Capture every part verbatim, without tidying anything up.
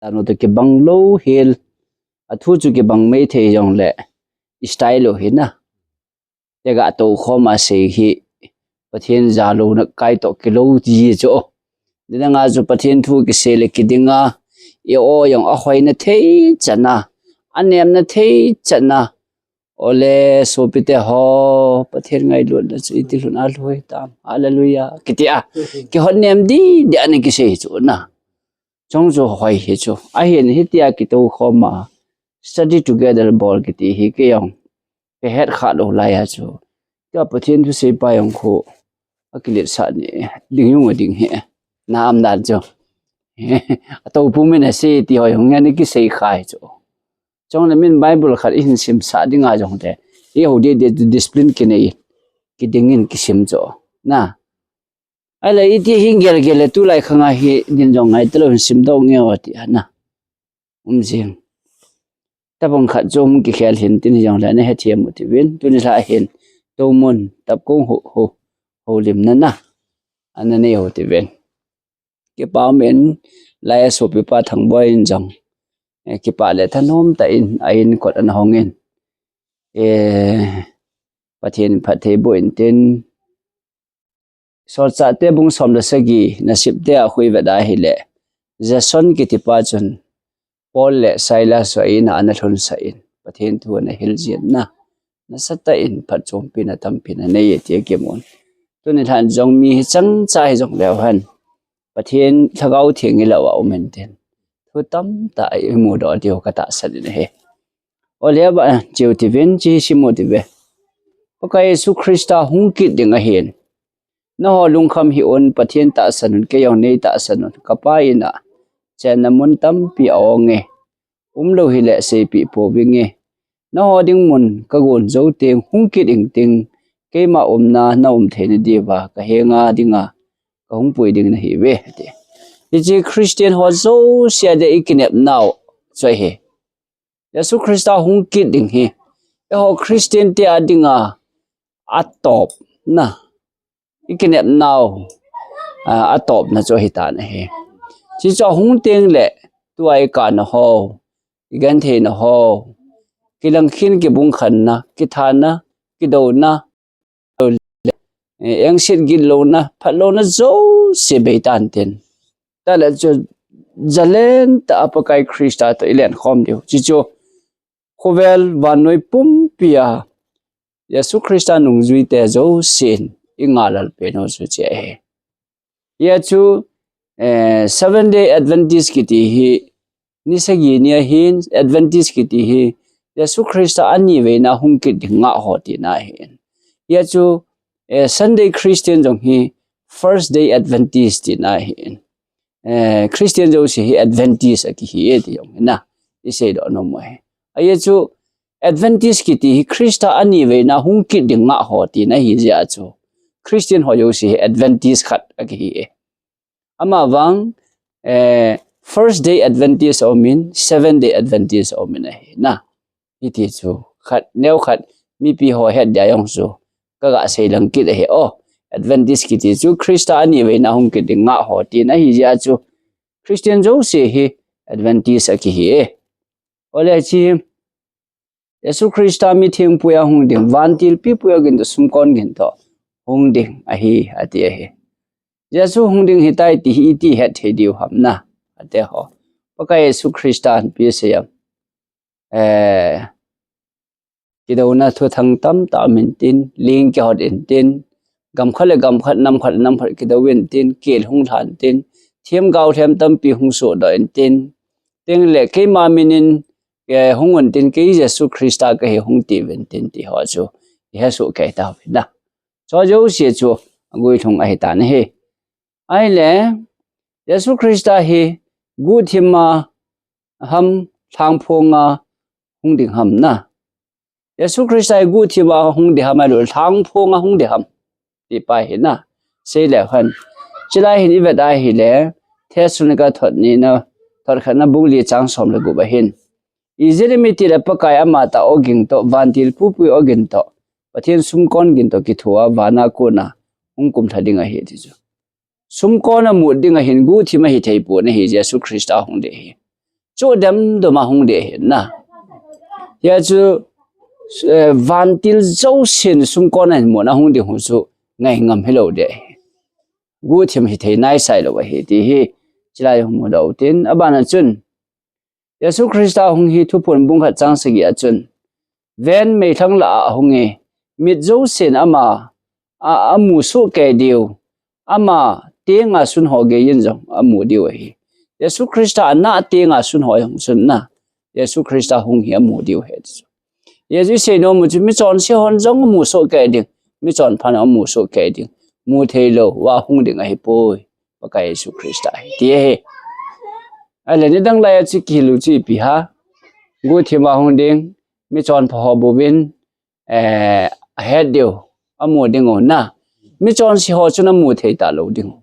Tanu to kibang lou hel. Athu chu kibang mei thei jongle style lou hi na. Tega tou khom a sei hi Pathen jalouna kai to kilou ti chu. Dinga chu Pathen thu kisei le kidinga i o jong ahoina thei chana, anemna thei chana. Ole sopite ho, Pathen ngailutna chu iti lhun a lhoi tam. Hallelujah. Kiti a. Kihot nem di di ana kisei chu na. Chong chu hoi hi chu. Ahin hitia kitou khom a study together bol kiti hi kei jong kahet kha lou lai a chu. Ka Pathen thusei pa jong khu akilet sa ni ding jong ding hi. Na am dan chu. Atou pu min asei ti hoi hung ani kisei khai chu. Chong le min Bible khat ihin simsa dinga jong te. I ho de de discipline kinei. Kidingin kisim chu. Na. Ahile iti hi gel gel le tulai khanga hi din jong ngai talo hin sim dou nge o ti ana. Um jing. Tabang khat chu hung kikhel hin tin hi jongle ana hethem u tivin. Tuni lha hin. Tomun. Tapkong ho ho. Ho lim na na. Ana nei ho tivin. Kipa um in lai a sopi pa Thangboi in jong. Eh, kipa le thanom ta in a in kot ana hong in. Eh, Pathen phatthei boh in tin. Solchahte bung som le sagi nasipte a hui vet a hile. Jason kiti pa chun Paul le Silas chu a in a ana lhun sah in. Pathen thu ana hil jin na. Nasatah in phatchompi na tampi na nei e ti akimun. Tuni lhan jong mi hi chang cha hi jong leu hen. Pathen Lhagao Theng i lou a um in tin. Thu tamtah i mudoh diu ka tahsan in ahi. Ole ba, chiu tivin, chi sim u tive. Pakai Jesu Christa hung kit ding ahin. Nangho lungkham hih un, Pathen tahsan un, kei jong nei tahsan un. Ka pa in a, chenna mun tampi a ong e. Um lou hile seipeh pouving e. Nangho ding mun ka gon jou teng hung kit ing ting, keima umna na um theina diuva ka henga dinga ka hung pui ding nahi uve, ati. Hiche Christian ho jouse a dia i kinepnau chu ahi. Jesu Christa hung kit ding hi eiho Christian te a dinga atopna, i kinepnau, a, atopna chu ahitan ahi. Hichu ahung teng le tua i kana ho, i gentheina ho, kilangkhin, kibungkhanna, kithana, kidouna, eh, engset gitlouna, phatlouna jouse beitan tin. Tale chu jalen tah a Pakai Christa toh i lenkhom diu. Hichu khovel vannoi pumpi a Jesu Christa nungjuite jousen i ngahlel pen u chu hiche ahi. Hia chu, eh, Seventh Day Adventist kiti hi, ni sagi ni ahin, Adventist kiti hi, Jesu Christa aniveina hung kit ding ngah ho tina ahin. Hia chu, eh, Sunday Christian jong hi, First Day Adventist tina ahin. Eh, Christian jouse hi Adventist akihi e ti jong hi na. I seidoh nom u ahi. Ahia chu, Adventist kiti hi Christa aniveina hung kit ding ngah ho tina ahi jeh a chu. Christian ho jouse hi Adventist khat akihi e. Amavang, eh, First Day Adventist aumin, Seventh Day Adventist aumin ahi na. Hiti chu, khat, neo khat, mipi ho het dia jong chu, ka ga seilang kit ahi o. Adventist kiti chu, Christa aniveina hung kit ding ngah ho tina ahi jeh a chu, Christian jouse hi Adventist akihi e. Ole chi, Jesu Christa mithengpui a hung ding, vantilpipui a gin toh, sumkon gin toh, hung ding ahi, ati ahi. Jesu hung ding hitai ti hi iti het thei diu ham na, ati ho. Pakai Jesu Christa ahin pi seiyam. Eh, kidouna thuthang tamtah um intin, ling kihot intin, gam khat le gam khat, nam khat le nam khat kidou intin, kel hung lhan tin, themgao lhem tampi hung sohdoh intin, tin le keima min in, eh, hung untin, kei Jesu Christa kahi hung tiuvin tin ti ho chu, i hesoh kei tauvin na. Chu jouse chu, aguilhung ahitan ahi. Ahile, Jesu Christa hi, guhthim a ham, lhangphong a hung ding ham na. Jesu Christa hi guhthim a hung ding ham ahilou, lhangphong a hung ding ham. Ti pa hi na. Seile hen. Chulai hin i vet a ahile, Thessalonica thot nina, thot khatna bung li chang som le gup ahin. Ijeh inem itile Pakai amatah ogin toh, vantilpipui ogin toh, Pathen sumkon gin toh kithoa, vana kona, hung kumlha ding ahi ti chu. Sumkon a mut ding ahin guhthim ahi thei pon ahi Jesu Christa hung ding ahi. chu dem dom a hung ding ahi na. Hia chu, eh, vantil jousen sungkon a hin mun a hung ding hu chu ngai ngam hilou ding ahi. Guhthim hithei naisai lou ahi ti hi, chulai hung mudoh utin, abana chun, Jesu Christa hung hi Thuphon bung khat chang sagi a chun, ven meithang lah a hung e, mit jousen ama, a, amu soh kei diu, ama tenga sun ho geiyin jong amu diu ahi. Jesu Christa ana tenga sun ho jong sun na, Jesu Christa hung hi amu diu ahi. Jesu seinom u chu michonse hon jong amu soh kei ding, michonphan amu soh kei ding, mu theilou va hung ding ahipoi, Pakai Jesu Christa ahi, ti ahi. Ahile nidang lai a chu kihil u chu ipi ham, guhthim a hung ding, michonpha ho bouvin, eh, ahet diu, amu ding u na. Michonse ho chun amu thei talou ding u.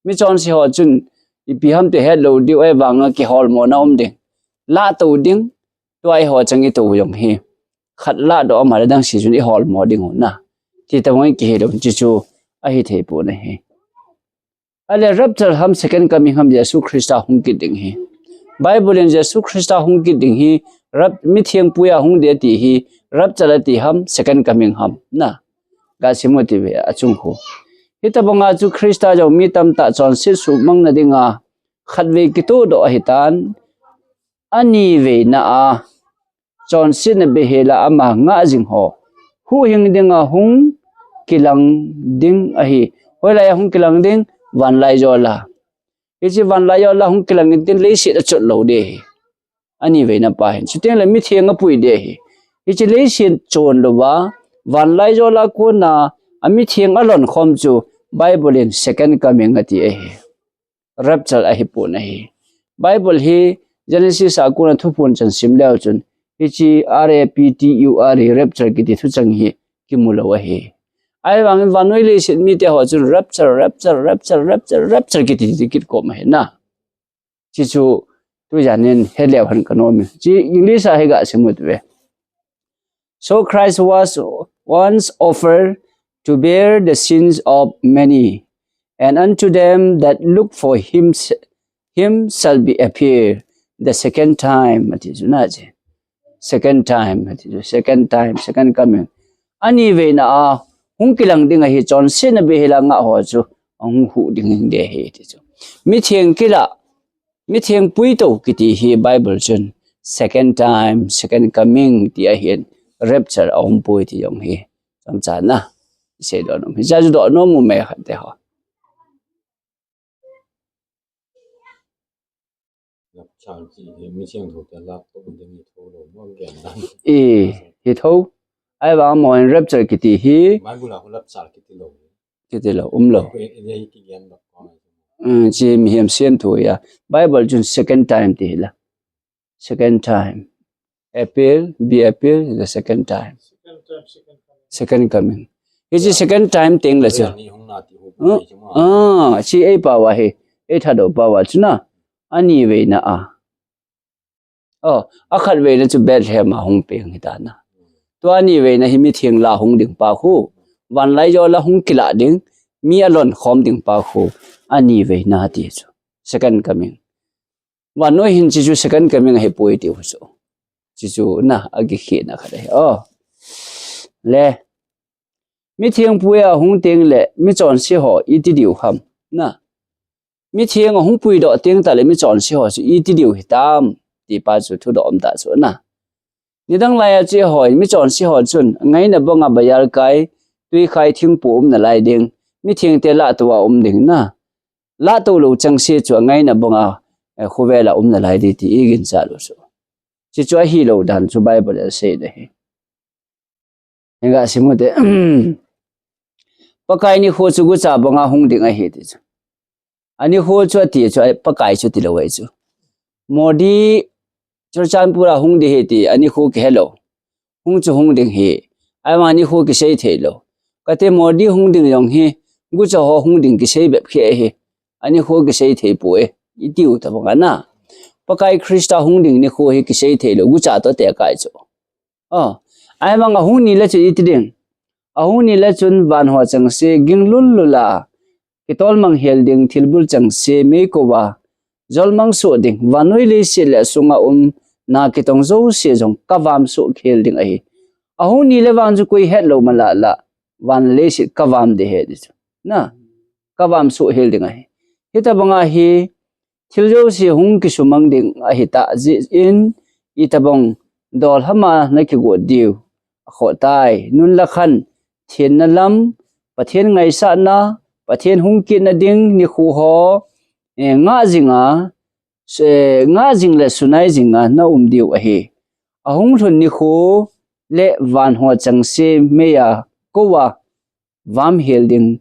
Michonse ho chun ipi ham ti hetlou diu, ahivanga kiholmona um ding. Lahtou ding, tua eiho chang itou jong hi. Khat lahdoh ama le dang se chun iholmo ding u na. Ti tobang kihil u chu chu ahithei pon ahi. Ahile rapture ham second coming ham Jesu Christa hung kit ding hi. Bible in Jesu Christa hung kit ding hi, rap-, mithengpui a hung ding ati hi, rapture ati ham, second coming ham. Na, gasim u tive achung khu. Hitobanga chu Christa jong mi tamtah chonset suhmang na dinga, khatvei kitohdoh ahitan, aniveina a, chonsetna beihela ama ngah jing ho huhhing dinga hung kilang ding ahi. Hoilai a hung kilang ding, vanlaijol a. Hiche vanlaijol a hung kilang ding tin leiset achot lou ding ahi. Aniveina pa hin. Chuteng le mitheng apui ding ahi. Hiche leiset chon louva, vanlaijol a kona, amitheng alon khom chu Bible in second coming ati ahi. Rapture ahipon ahi. Bible hi Genesis a kona Thuphon chan sim leu chun, hiche R A P T U R E, rapture kiti thuchang hi kimu lou ahi. Ahivangin vannoi leiset mite ho chun rapture, rapture, rapture, rapture, rapture kiti ti kit kom ahi na. Hichu tujan in heleu hen kanom e. Hiche English a hi gasim u tive. So Christ was once offered to bear the sins of many, and unto them that look for him, him shall be appear the second time. Ati chu na che. Second time, ati chu. Second time, second coming. Aniveina a hung kilang ding ahi, chonsetna beihela ngah ho chu ahung huh ding ding ahi ti chu. Mitheng kilah, mitheng puitou kiti hi Bible chun second time, second coming ti ahin, rapture aumpoi ti jong hi. Chomcha na. Seidoh nom. Hiche chu doh nom u me khat te ho. Rapture chu hi mitheng thoute lahtou ding hi thou lou mo, gen dan. E, hi thou. Ahivang amaho in rapture kiti hi. Bible a khu rapture kiti lou. Kiti lou, um lou. Khu ei kigen lou ko. Um, hiche mihem sem thu ahi. Bible chun second time ti hi la. Second time. Appear, be appear, the second time. Second time, second coming. Second coming. Hiche second time teng le chu. Ani hung na ti hu. Ah, chu ei pao a hi. Ei thadoh pao a chu na. Aniveina a. Oh, akhatveina chu Bethlehem a hung peng hita na. Tua aniveina hi mitheng lah a hung ding pa khu. Vanlaijol a hung kilah ding. Mi alon khom ding pa khu. Aniveina ti chu. Second coming. Vannoi hin hiche chu second coming ahipoi ti u chu. Hiche chu na, akikhehna khat ahi. Oh. Le. Mitheng pui a hung teng le, michonse ho iti diu ham. Na. Mitheng ahung puidoh teng tah le, michonse ho chu iti diu hitam. Ti pa chu thudoh um tah chu na. Nidang lai a chu eiho, michonse ho chun, ngaina banga bazar kai, twikhai thingpo um nalai ding, mithengte lahtou a um ding na. Lahtou lou chengse chu angaina banga, eh, khovel a um nalai ding ti iginchat u chu. Hiche chu ahilou dan chu Bible in asei na hi. Hin gasim u te. Pakai nikho chu gucha banga hung ding ahi ti chu. Anikho chu ati chu, Pakai chu tilou ahi chu. Modi Churachandpur a hung ding ahi ti, anikho kihelou. Hung chu hung ding ahi. Ahivang anikho kisei theilou. Kati Modi hung ding jong hi, gucha ho hung ding kisei bep ahi. Anikho kisei thei poi. Iti u tobang ana. Pakai Christa hung ding nikho hi kisei theilou. Gucha toh tekah chu. Oh. Ahivang ahung ni le chun iti ding. Ahung ni le chun van ho chengse ging lul lul a. Kitol mang hel ding thilbul chengse meikouva. jolmang soh ding, vannoi leiset le asunga um na kitong jouse jong kavam soh khel ding ahi. Ahung ni le vang chu koi het lou malala, van leiset kavam ding ahi ti chu. Na, kavam soh khel ding ahi. Hitabanga hi, thil jouse hung kisumang ding ahi tah jeh in, itabang dol hama na kigot diu akhoh tai. Nunlakhan, thenna lam, Pathen ngaisahna, Pathen hung kitna ding nikho ho, eh, ngah jinga, eh, ngah jing le sunai jinga na um diu ahi. Ahung lhun nikho le van ho chengse meiya kou a vam hel ding,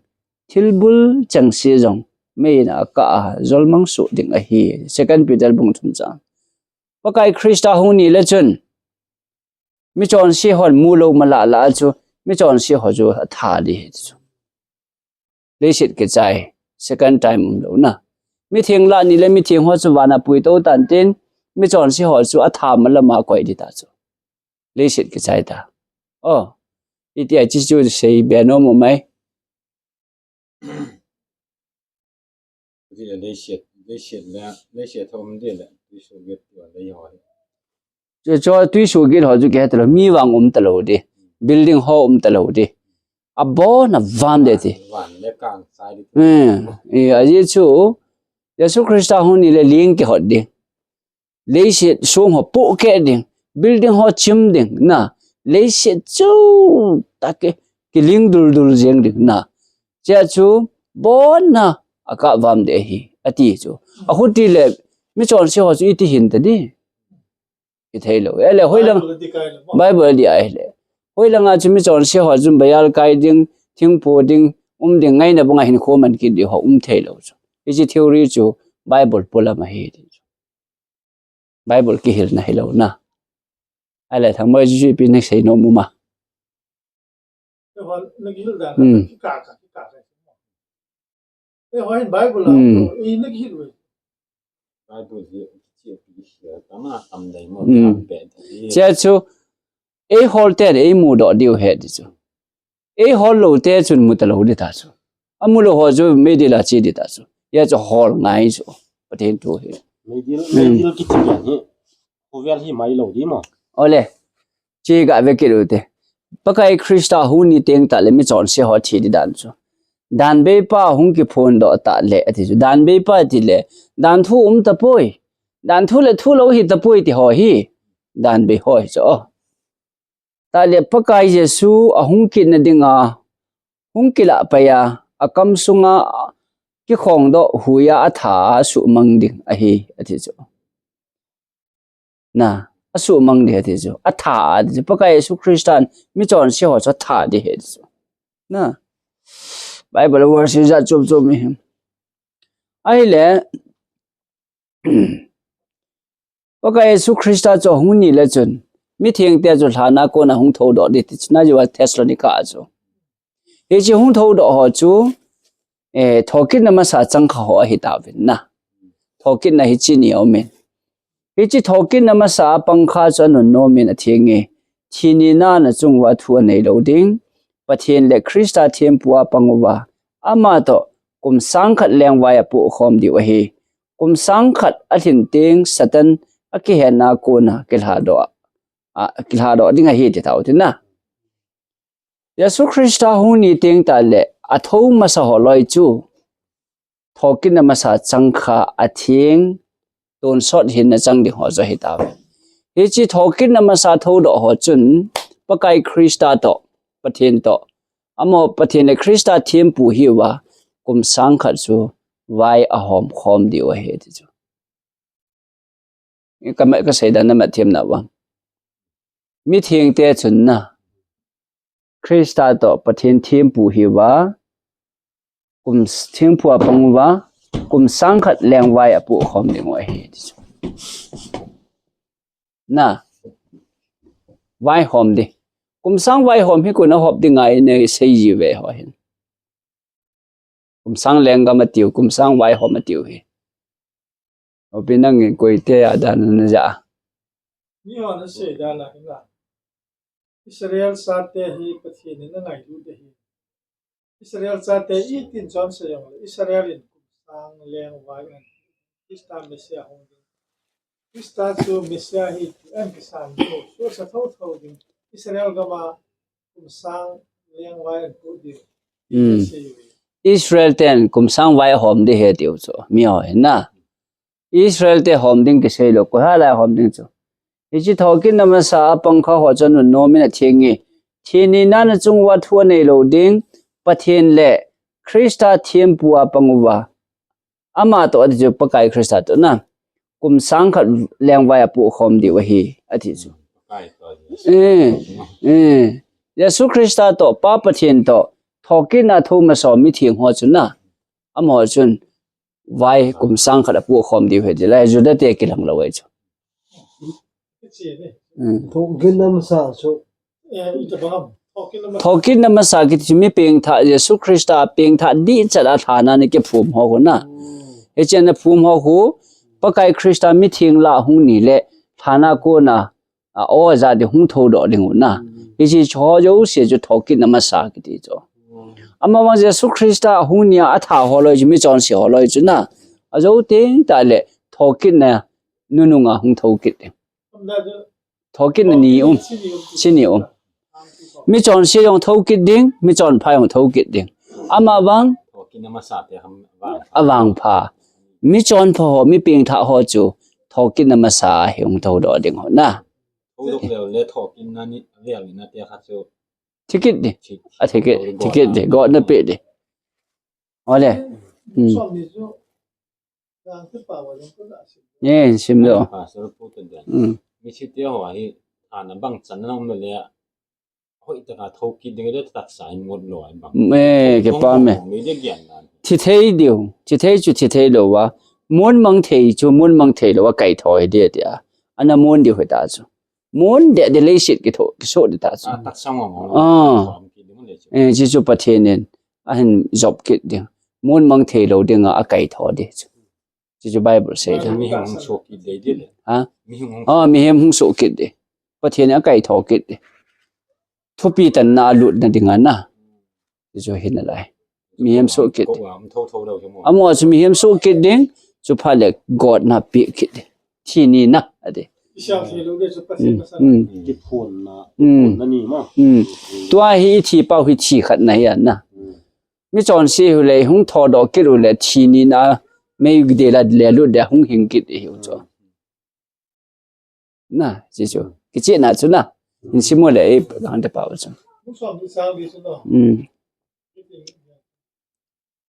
thilbul chengse jong meiyin akah a jolmang soh ding ahi. Second Peter bung thum chang. Pakai Christa hung ni le chun, michonse hon mu lou malala chu, michonse ho chu atha ding ahi chu. Leiset kichai, second time um lou na. Mitheng lah ni le mitheng ho chu vana pui tou tan tin, michonse ho chu atha malama koi ding ta chu. Leiset kichai ta. Oh, iti a chi chu sei be nom u mai. Ti le leiset, leiset le, leiset thom ti le, tuisu git tua lei ho hi. Chu, chu tuisu git ho chu kihe talou, mi vang um talou ding. Building ho um talou ding. Abon avam ding ti. Van le kang sai ding. Hmm. I, ajeh chu, Jesu Christa hung ni le ling kihot ding. Leiset song ho pohkeh ding, building ho chim ding, na, leiset chu tah ki, kiling duldul jeng ding, na. Chea chu, bon na, akah vam ding ahi, ati chu. Ahuti le, michonse ho chu iti hin ta ding. Ithei lou. Ele, hoilang, Bible ding ahi le. Hoilanga chu michonse ho chu bayal kai ding, thingpo ding, um ding, ngaina banga hinkho man kit ding ho um thei lou chu. Hiche theory chu, Bible polam ahi ti chu. Bible kihilna hilou na. Ahile thangmoi chu ipi nasei nom u ma. Eiho, na kihil dan, hmm, kikah kah, kikah kah. Eiho hin Bible a, hmm, eh, na kihil u. Bible hi, kichia kihil, tama tam dai mo, hmm, tam pe dai. Chea chu, eihol ten eimudoh diu ahi ti chu. Eihol lou te chun mu talou ding ta chu. Amu lou ho chu meidil a che ding ta chu. Hia chu hol ngai chu. Pathen thu hi. Meidil, hmm, meidil kichi hi. Khovel hi mai lou ding mo. Ole. Che ga ve kit u te. Pakai Christa hung ni teng tah le michonse ho thi ding dan chu. Danbeipa hung kiphondoh tah le ati chu. Danbeipa ti le. Dan thu um tapoi. Dan thu le thu lou hi tapoi ti ho hi. Danbei ho hi chu. Oh. Tah le Pakai Jesu ahung kitna dinga, hung kilah pai a, akam sunga kikhong doh huiya atha a asuhmang ding ahi, ati chu. Na, asuhmang ding ati chu. Atha a ati chu. Pakai Jesu Christan michonse ho chu atha ding ahi ati chu. Na. Bible verse ijat chom chom ihi. Ahile, Pakai Jesu Christa chu ahung ni le chun, mithengte chu lhan a kona hung thoudoh ding ti chu na jiu a Thessalonica a chu. Hiche hung thoudoh ho chu, eh, thokitna masa changkha ho ahi tauvin na. Thokitna hiche ni a um in. Hiche thokitna masa a pang kha chu anunnom in atheng e. Thi ni na achung uva thu anei lou ding. Pathen le Christa thempu a pang uva. Ama toh kum sang khat lengvai apoh khom diu ahi. Kum sang khat alhin teng Satan akihenna kona kilhadoh a, kilhadoh ding ahi ti tau tin na. Jesu Christa hung ni teng tah le athou masa ho loi chu thokitna masa changkha atheng tonsot hinna chang ding ho chu ahi tauve. Hiche thokitna masa thoudoh ho chun Pakai Christa toh, Pathen toh, amaho Pathen le Christa thempu hiuva kum sang khat chu vai ahom khom diu ahi ti chu. Ka, kasei dan na mathem na vang. Mithengte chun na Christa toh Pathen thempu hiuva, kum s-, thempu a pang uva, kum sang khat lengvai apoh khom ding u ahi ti chu. Na, vaihom ding. Kum sang vaihom hi koi na hop ding ngai nei sei ji ve ho hin. Kum sang lenggam atiu, kum sang vaihom atiu hi. Opi nangin koi tia dan na ja. Miho na sei dan a hin la. Israel chate hi Pathen in angailut ahi. Israel chate itin chonse jongle Israel in kum sang lengvai an. Krista Messiah hung ding. Krista chu Messiah hi ti an kisan chu, chu sa tho tho ding. Israel gam a kum sang lengvai an pu ding. Mm. Israel ten kum sang vai hom ding he tiu chu. Mi ho hin na. Israel te hom ding kisei lou, koi ha lai hom ding chu. Hiche thokitna masa a pang kha ho chu anun nom in atheng e. Thi nina a chunguva thu anei lou ding, Pathen le Krista thempu a pang uva. Ama toh ati chu Pakai Krista toh na. Kum sang khat lengvai apoh khom diu ahi, ati chu. Eh, eh. Jesu Krista toh, Pa Pathen toh, thokitna thou masa mitheng ho chu na. Amaho chun, vai kum sang khat apoh khom diu ahi ti lai, Juda te kilang lou ahi chu. Mm. Thokitna masa chu. Thokitna masa kiti chu mi pengthah, Jesu Krista pengthah dihchat a lhan a ana kiphum ho khu na. Hiche ana phum ho khu, Pakai Krista mitheng lah a hung ni le, lhan a kona, a, o ja ding hung thoudoh ding u na. Hiche chu ho jouse chu thokitna masa kiti chu. Amavang Jesu Krista hung ni a atha ho loi chu, michonse ho loi chu na. Ajo teng tah le thokitna nunung a hung thou kit ding. Thokitna ni um, chi ni um. Michonse jong thou kit ding, michonpha jong thou kit ding. Amavang avangpha. Michonpha ho, mi pengthah ho chu thokitna masa a hi hung thoudoh ding ho na. Thoudoh leu le thokitna ni vel ni na te kha chu. Thi kit ding. Thi kit ding. Thi kit ding. Gotna pe ding. Ole. Hmm. Sim jo. Hmm. Hoi taka thou kit ding le taksa in ngot lou a bang. Eh, kipah me. Thithei diu, thithei chu thithei lou a. Mon mang thei chu, mon mang thei lou a kaithou hi ding tia. Ana mon diu hita chu. Mon deh deh leiset kitho, kiso ding ta chu. Ah, taksa mang mang. Ah. Eh, chi chu Pathen in ahin jop kit ding. Mon mang thei lou ding a, akaithou ding chu. Chi chu Bible sei da. Mihem hung soh kit ding ding le. Ha? Mihem hung Ah, mihem hung soh kit ding. Pathen in akaithou kit ding. Thupi tanna a lutna ding a na. Chi chu hi nalai. Mihem soh kit. Amaho chu mihem soh kit ding. Chuphat le gotna pe kit ding. Thi nina ati. Hmm, hmm. Hmm. Tua hi ithi pau hi thi khat na hi a na. Michonse hi le hung thoudoh kit u le thi nina mei dela le lut ding a hung hing kit hi u chu. Na, chi chu. Kichehna chu na. In sim u le, eh, hante pau chu. Hmm.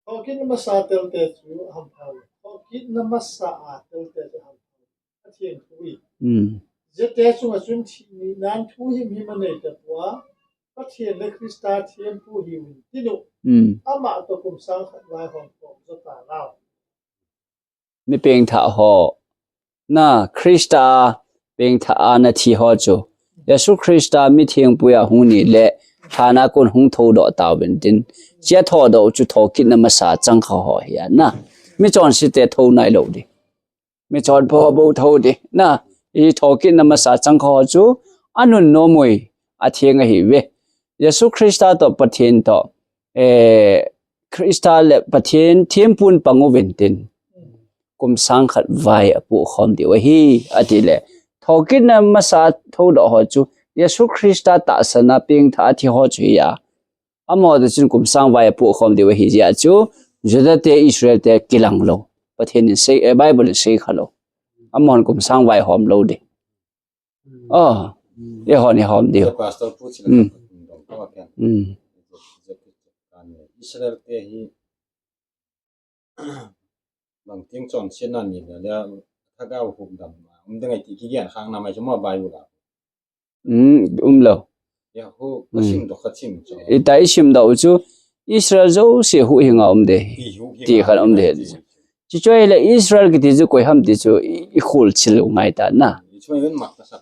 Thokitna masa telte chu ahampha. Thokitna masa a telte chu ahampha. Pathen thu hi. Hmm. Jete chunga chun thi nina thu himhim anei tapoi. Pathen le Krista thempu hiuvin tin u. Hmm. Ama toh kum sang khat vaihom khom jo ta nau. Mi pengthah ho. Na Krista pengthah a nathi ho chu. Jesu Krista mithengpu a hung ni le lhan a kon hung thoudoh tauvin tin. Chia thoudoh chu thokitna masa chang kha ho hi a na. Michonse te thou nailou ding. Michonpha ho bou thou ding. Na, i thokitna masa chang kha ho chu anun nom u atheng ahi ve. Jesu Krista toh Pathen toh eh, Krista le Pathen thempun pang uvin tin. Kum sang khat vai apoh khom diu ahi, ati le. Thokitna masa thoudoh ho chu, Jesu Krista tahsan a pengthah a thi ho chu hi a. Amaho toh chun kum sang vai apoh khom diu ahi jeh a chu, Juda te Israel te kilang lou. Pathen in sei, eh, Bible in sei kha lou. Amahon kum sang vai hom lou ding. Hmm. Oh. Hmm. Eiho ni hom diu. Pastor pu chila Hmm. Hmm. Israel te hi bang ting chonsetna ni le le thagau hukdam um ding ahi ti kigen khang na mai chu mo Bible a. Hmm, um lou. Ya hu Hmm. Kasim doh kasim chu. Ita isim doh chu Israel jouse huhhing a um ding. Ti khat um ding. Chuche chu ahile Israel kiti chu koi ham ti chu i, i khol chil u ngai ta na.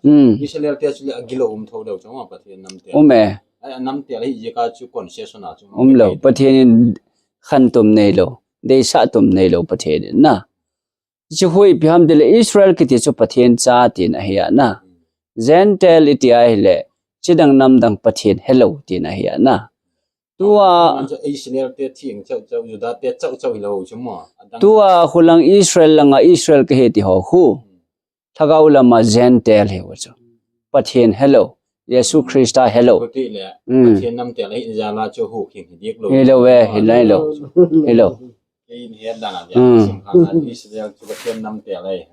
Hmm. Israel te chu le agilou um tho deu chu ma Pathen nam te. Um e. Ai nam te le hi ka chu concession a chu. Um lou. Pathen in khantum neilou. Deisah tum neilou Pathen in na. Chu hui ipi ham ti le Israel kiti chu Pathen cha tin ahi a na. Gentile iti ahile chidang namdang Pathen helou tin ahi a na. Tua Israel te thing chau chau, Juda te chau chau hilou chu mo. Adang. Tua khulang Israel langa Israel kahi ti ho khu. Lhagao lama Gentile hiu chu. Pathen helou. Jesu Christa helou. Khuti le. Mm. Pathen namtel ahi jala chu hu king hi dik lou. Hilou ve, hilai lou. Hilou. Kei in het dan a dia, mm, sim kha na Israel chu Pathen namtel ahi.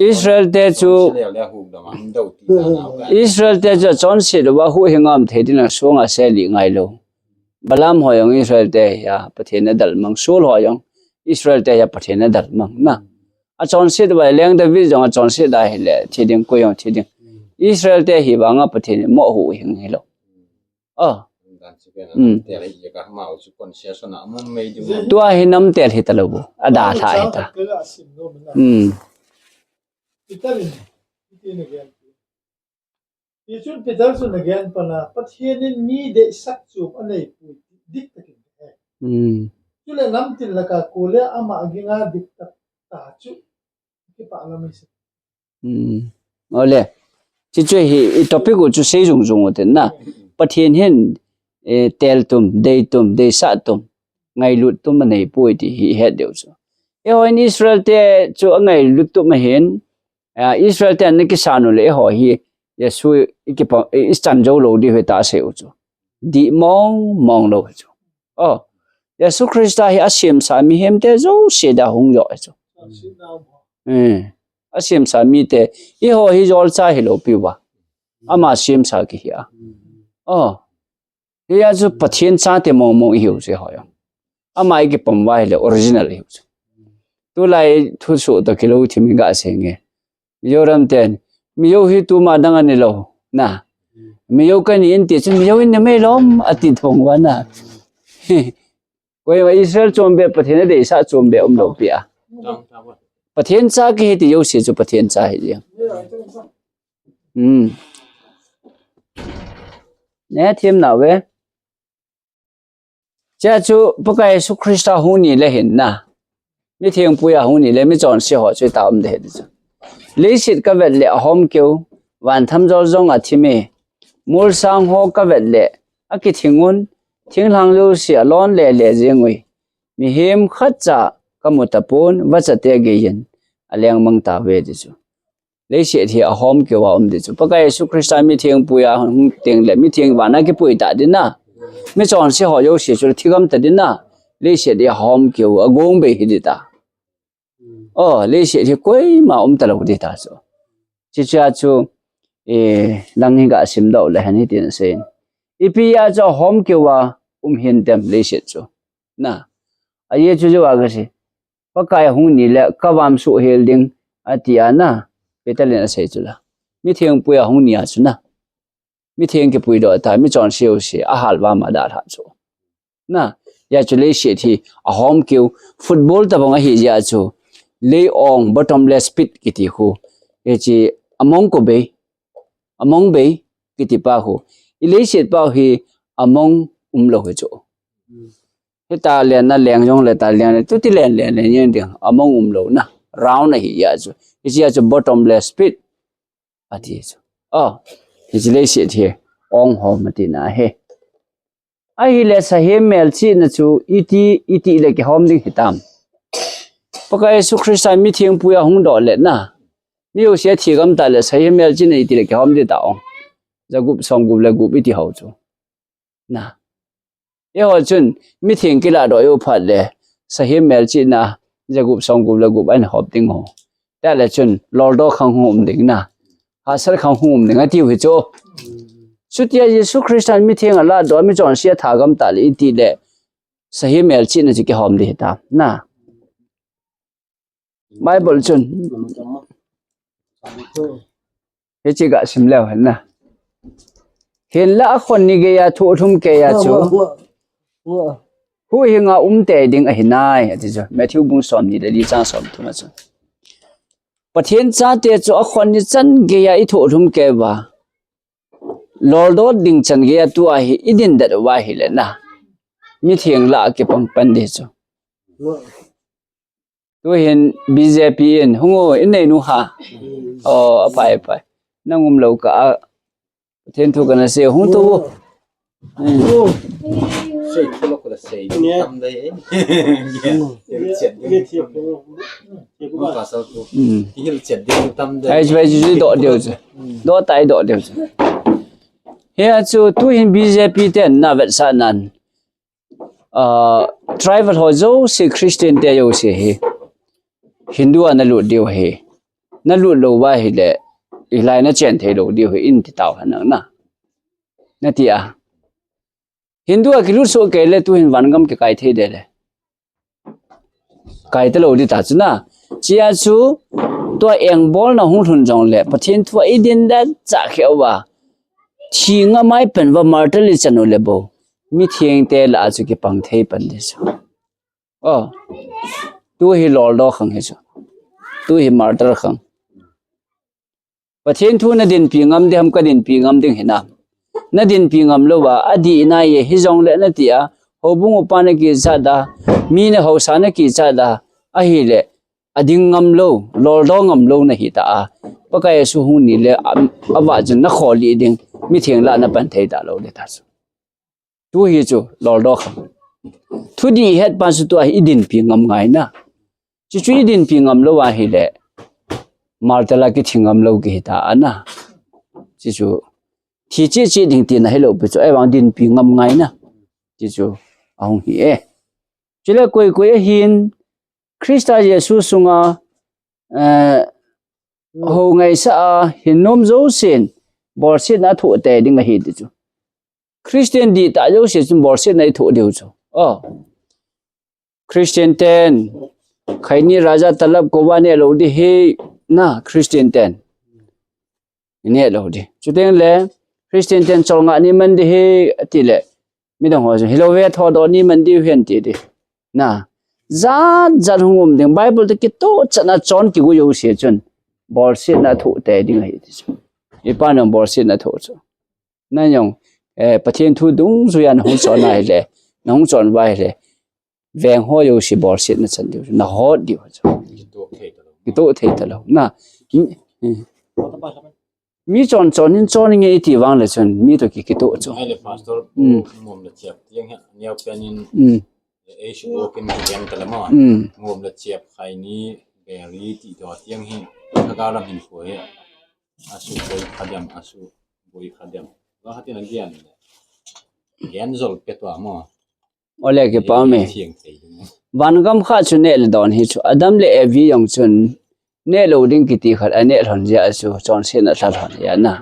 Israel te chu, Israel le hu dam a hin dou ti dan a ka. Israel te chu chonset uva huhhing aum thei ding a sunga seli ngailou. Balaam ho jong Israel te hia Pathen adalmang, Saul ho jong Israel te hia Pathen adalmang na. Achonset uva leng David jong achonset ahile thi ding, koi jong thi ding. Israel te hi vanga Pathen in mo huhhing hilou. Oh. Mm. Tua hi namtel hitalou. Adalha hita. Mm. Peter in, Peter in again. Hichun Peter chun again pana, Pathen in mi deisah chu anei pui dik takin he. Mm. Chule namtin laka kule ama aginga dik tak ta chu. Kipa lam ise. Hmm. Ole. Chuche hi, i topic u chu sei jung jung u tin na. Pathen hin, eh, tel tum, dei tum, deisah tum, ngailut tum anei poi ti hi het deu chu. Eiho in Israel te chu angailut tum ahin, ah, Israel te ana kisan u le eiho hi, Jesu i kipa, i chan jou lou di hi ta sei u chu. Di mong mong lou chu. Oh, Jesu Christa hi asemsa mihem te jouse da hung jo chu. Eh, asemsa mite, eiho hi jolcha hilou piuva. Ama semsa kihi a. Oh, hia chu Pathen chate mong mong ihiu chu eiho jong. Ama i kipom uva hile original ihiu chu. Tulai thusoh toh kilou thim i ga sei nge. Mizoram ten, Mizo hi tuma dang ani lou, na. Mizo kani in ti chun, Mizo in na mei lom, ati thong uva na. Koima Israel chom be, Pathen adeisah chom be um lou pi a. Pathen cha kihi ti jouse chu Pathen cha hi jeng. Hmm. Ne thim na ve. Chea chu Pakai Jesu Christa hung ni le hin na. Mithengpui a hung ni le michonse ho chu ita um de hi chu. Leiset kavet le ahom keu, van thamjol jong athim e. Molsang ho kavet le akithing un, thinglhang jouse alon le le jeng ui. Mihem khatcha kamu tapon, vachate geiyin aleng mang tauve ti chu. Leiset hi ahom keu a um di chu. Pakai Jesu Christa mithengpui a hung teng le mitheng vana kipui ta di na. Michonse ho jouse chu thigam ta di na. Leiset hi ahom keu a gong bei hi di ta. Oh, leiset hi koima um talou di ta chu. Chuche chu, eh, lang hi ga simdoh le hen hitin asei. Ipi a chu ahom keu a um hintem leiset chu. Na. Ajeh chu jou a kasei. Pakai hung ni le kavamsuh hel ding, ati a na, Peter in asei chu la. Mithengpui a hung ni a chu na. Mitheng kipuidoh ta, michonse jouse, ahal vam a dalha chu. Na, hia chu leiset hi, ahom keu, football tabang ahi jeh a chu. Lei ong, bottomless pit kiti khu. Hiche, among ko bei, among bei, kiti pa khu. I leiset pau hi, among umlou hi chu. Hita len na leng jong le ta len le, tuti len len len yen ding, among umlou na, round ahi jeh chu. Hiche a chu bottomless pit, ati chu. Oh, hiche leiset hi, ong hom ati na hi. Ahile sahem melchihna chu, iti, iti le kihom ding hitam. Pakai Jesu Christa mithengpui a hung doh le na. Mi jouse thigam ta le sahem melchihna iti le kihom ding ta ong. Jagup somgup le gup iti ho chu. Na. Eiho chun, mitheng kiladoh jou phat le, sahem melchihna, jagup somgup le gup ahin hop ding ho. Tia le chun, loldoh khang hung um ding na. Hahsat khang hung um ding atiu hi chu. Chutia Jesu Christa mitheng aladoh, michonse athagam ta le iti le, sahem melchihna chu kihom ding hita. Na. Bible chun. Hiche ga sim leu hen na. Hinla akhon ni geiya thohlhum keiya chu. Huhhinga um tei ding ahi nai, ati chu. Matthew bung somni le li chang somthum a chu. Pathen chate chu akhon ni chan geiya i thohlhum kei uva. Loldoh ding chan geiya tua hi i dindet uva ahile na. Mitheng lah a kipang pan ding chu. Tuhin B J P in, hung o, in nei nu ha. Oh, aphai, aphai. Nang umlou kah a, Pathen thu kana sei, hung tou. Sei thu lo ko la sei tam dai. Hilchet ding. Pastor tu. Hilchet ding tam dai. Ai, bai ji do deu. Do tai do deu. Hia chu tuhin B J P ten na vetsah nan. Ah, tribal ho jouse Christian te jouse hi Hindu a na lut diu hi. Na lut lou va hile, hilai na chen thei lou diu hi in ti tau hanang na. Na ti a. Hindu a kilut soh kei le tuhin vangam kikai thei de le. Kai ta lou di ta chu na. Chia chu tua engbolna hung lhun jong le Pathen thu a i din da cha kheu va. Thi nga mai pen va martyr li chan u le bo. Mi thieng te la chu kipang thei pan di chu. Oh. Tu hi loldo khang hi chu. Tu hi martyr khang. Pathen thu na dinpi ngam ding ham ka dinpi ngam ding hinam. Na dinpi ngam lou va, adih nai e hi jong le na ti a, houbung upa na kichat da, mi na hausa na kichat da, ahile, ading ngam lou, loldo ngam lou na hi ta a. Pakai Jesu hung ni le, a, ava chun na kholi ding, mi theng la na pan thei ta lou le ta chu. Tu hi chu loldo khang. Thudih het pan chu tu a i dinpi ngam ngai na. Chu chu i dinpi ngam lou a hile. Martyr la kithi ngam lou kihi ta a na. Chu chu. Thi chi chi ding ti na hi lou pi chu. Ei vang dinpi ngam ngai na. Chu chu. Ahung hi e. Chule koi koi ahin. Christa Jesu sunga, eh, ho ngaisah a hin nom jousen. Bolsetna thoh tei ding ahi ti chu. Christian dihtah jouse chun bolsetna i thoh diu chu. Oh. Christian ten, khaini raja talap kova ne lou di hi na Christian ten. Ne lou di. Chuteng le, Christian ten cholngah ni man di hi ati le. Midang ho chun, hilou ve thodoh ni man di hen ti di. Na. Jat jat hung um ding. Bible te kitoh chan a chon kigu jouse chun. Bolsetna thoh tei ding ahi ti chu. I pa nang bolsetna thoh chu. Na jong, eh, Pathen thu dungjuia na hung chon ahile, na hung chon uva ahile, veng ho jouse bolsetna chan diu, na hot diu chu. Kitoh thei ta lou. Kitoh thei ta lou. Na, mi, mi chon chon in chon nge i ti vang le chun, mi to ki, kitoh chu. Ahile pastor, ngom le chiap tiang hi, niau pian in, ei su o kin ki tiang ta le ma. Ngom le chiap khai ni, beri ti to tiang hi, ka ga lam hin ko he. Asu boi khadem, asu boi khadem. Ga hatin a gian le. Gian jol pe tua mo. Ole kipa me. Thiang thei mo. Vangam kha chu neh le don hi chu. Adam le Evi jong chun neh lou ding kiti khat a neh lhon jeh a chu chonsetna lha lhon jeh a na.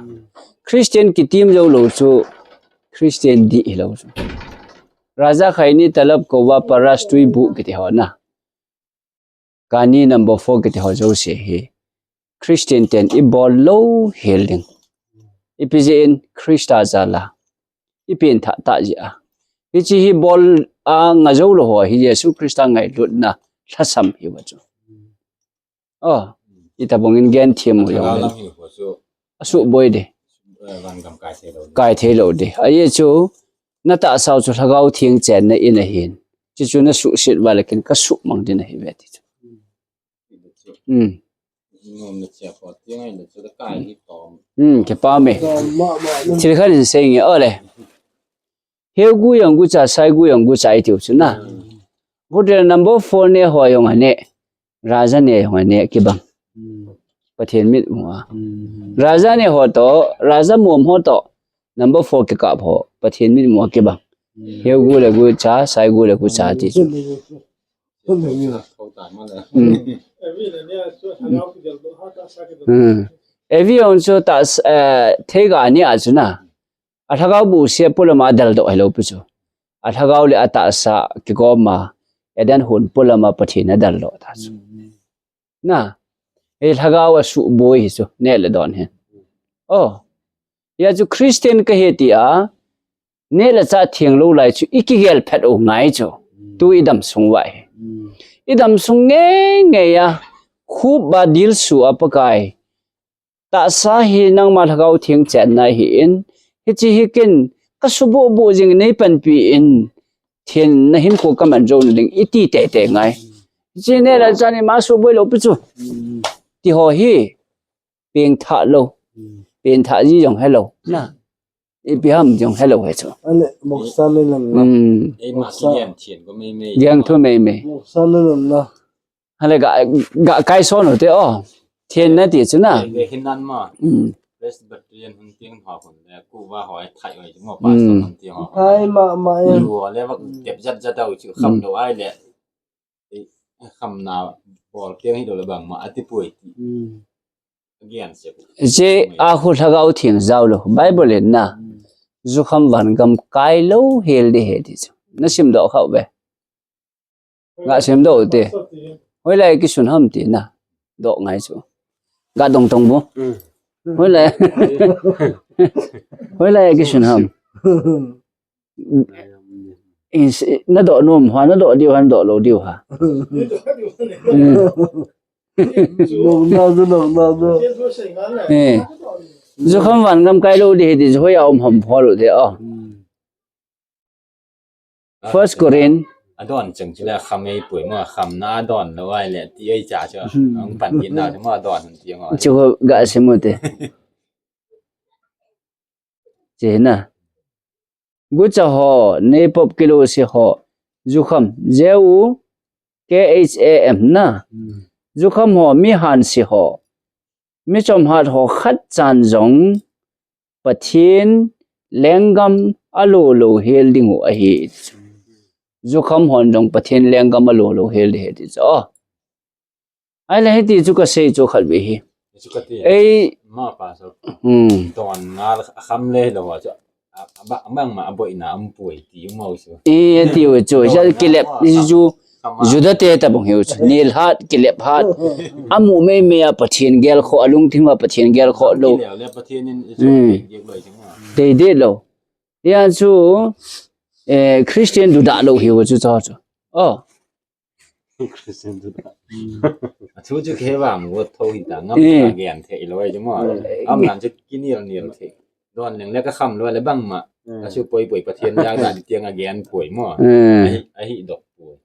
Christian kitim jou lou chu Christian dih hi lou chu. Raja khaini talap kova paras tui bu kiti ho na. Kani number four kiti ho jouse hi. Christian ten i bol lou hel ding. Ipi jeh in Christa jal a. I pen thah tah jeh a. Hichi hi bol a nga jou lou ho hi Jesu Christa ngailutna lhasam hi uva chu. Oh, i tabang in gen thiam u jong le. Asu boi de. Kai thei lou de. Ahi chu, na tahsa u chu Lhagao Theng chenna in ahin. Chuchu na suhset uva le kin ka suhmang ding ahi ve ti chu. Hmm. Hmm, kipa me. Thil khat in sei nge ole. Heugu jong gucha, saigu jong gucha i tiu chu na. Hotel number four ne ho jong ane. Raja ne jong ane kibang. Pathen mitmu a. Raja ne ho to, Raja mom ho to. Number four kikap ho. Pathen mitmu a kibang. Heugu le gucha, saigu le gucha ti chu. Hmm. Hmm. Evi jong chu ta, eh, theiga ni a chu na. A lhagao bu se pulama adaldoh hilou pi chu. A lhagao le a tahsa kigoma Eden hun pulama Pathen adaldoh ta chu. Na, e lhagao a suboi hi chu, neh le don hi. Oh, hia chu Christian kahi tia, neh le chah theng lou lai chu i kigel phet u ngai chu. Tu i dam sung uva hi. I dam sung ngei ngei a, khup ba dilsu a Pakai. Tahsa hi nangma Lhagao Theng chenna ahin, hichi hi ken ka subuh buh jing nei panpi in, thina hinkho ka man jou na ding i ti tei tei ngai. Hichi neh le chah ni ma suboi lou pi chu. Ti ho hi, pengthah lou. Pengthah ji jong helou. Na. Ipi ham jong hello he chu. Ale, moksa le lam la. Hmm. Ei ma Moksa. Kian thian ko mei mei. Jang thu mei mei. Moksa le lam la. Hale ga, ga kai son u te o. Thian na ti chu na. Ei, ei, hin nan ma. Hmm. Presbyterian hun tiang ha hun le, ku va hoi thai hoi mo pa Hmm. son hun tiang ho. Thai ma ma ya. Yu le va tep jat jat au chu kham Hmm. do ai le. Ei, kham na bol tiang hi do le bang ma ati pui ti. Hmm. Again, se. Je a khu lhagao thiang jao lo. Bible in na. Hmm. Jukham van gam kai lo hel de he ti chu. Na sim do khau be. Nga sim do te. Hoilai kisun ham ti na. Do ngai chu. Ga dong tong bu. Hmm. Hoilai. Hoilai kisun ham. In si, na do nom ha, na do diu ha, na do lo diu ha. Hmm. Nong na do, nong na do. Eh. Jukham van gam kai lo de he ti chu hoi a um ham pho lo de o. Hmm. First Corinth. Adon chang chu le kham ei pui ma kham na adon lo ai le ti ei cha chu. Hmm. Ang pan gin na chu ma adon ti ma. Chu ga sim u te. Che na. Gucha ho, nei pop kilo si ho. Jukham, J U K H A M na. Hmm. Jukham ho, mi han si ho. Mi chom hat ho khat chan jong. Pathian lenggam a lo lo hel ding u ahi. Jukham hon jong Pathian lenggam a lo lo hel ding he ti chu. Ai le hiti chu ka sei chu khat ve hi. Chu ka ti. Ei. Ma pa so. Hmm. Don nga kham le lo wa chu. A, a ba, bang ma a boina um pui ti um au chu. E, ti u chu. Don ja nga kilep wa chu. Kham a. Juda te ta bang hiu chu. Nil hat, kilep hat. Amu mei mei a Pathian gel kho, alung thim a Pathian gel kho lo. Kilep le Pathian in chu Hmm. Gel lo chu ma. Dei dei lo. Ya chu, eh, Christian du da lo hiu chu cho chu. Oh. Christian du da. A thu chu kei vang vo tho hi ta ngam Eh. Ta gen the i lo ai chu mo. Eh. Am nan chu kinil nil the. Don leng le ka kham lo le bang ma. Eh. Ka su poi poi Pathian ja da di tiang a gen poi mo. Eh. Ahi, ahi dok poi.